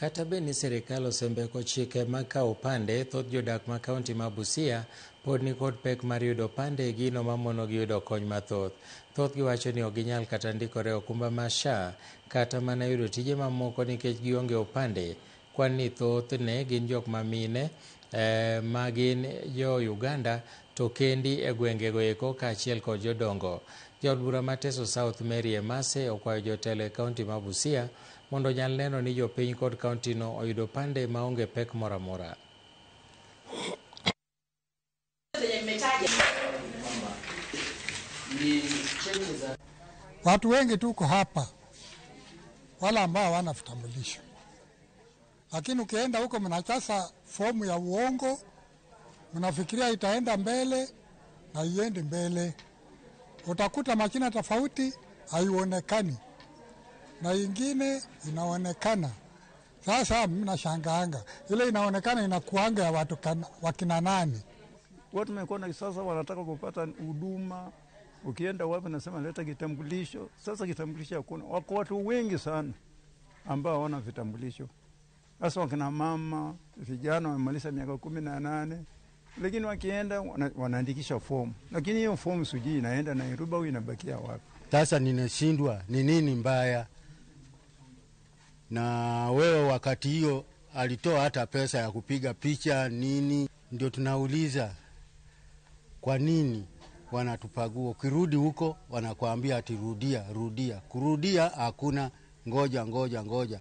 Kata bed ni sirikal osembeko chike mag kawo opande, thoth jodak ma kaunti ma Busia pod nikod pek mar yudo opande e gino mamonogi yudo kony mathoth. Thothgi wacho ni ok ginyal kata ndikore e okumba mar SHA kata mana yudo tije mamoko nikech gionge opande. Kwan ni thothne gin jok ma mine ma gin jo Uganda to kendi e gwengego eko kaachiel kod jodongo. Jaod bura ma Teso South Mary Emase okwayo jotelo e kaunti ma Busia mondo onyal neno ni jopiny kod kauntino oyudo opande maonge pek moro amora. Watu wengi tuko hapa wala ambao hawana vitambulisho, lakini ukienda huko mnajaza fomu ya uongo, mnafikiria itaenda mbele na iendi mbele. Utakuta majina tofauti haionekani na ingine inaonekana. Sasa mimi nashangaanga ile inaonekana inakuanga ya watu wakina nani? Watu wamekuwa na sasa wanataka kupata huduma, ukienda wapi nasema leta kitambulisho. Sasa kitambulisho hakuna. Wako watu wengi sana ambao hawana vitambulisho, hasa wakina mama, vijana wamemaliza miaka 18, lakini wakienda wanaandikisha fomu, lakini hiyo fomu sijui inaenda Nairobi au inabakia wapi. Sasa ninashindwa ni nini mbaya na wewe. Wakati hiyo alitoa hata pesa ya kupiga picha nini, ndio tunauliza kwa nini wanatupagua. Ukirudi huko wanakuambia ati rudia rudia, kurudia hakuna, ngoja ngoja ngoja.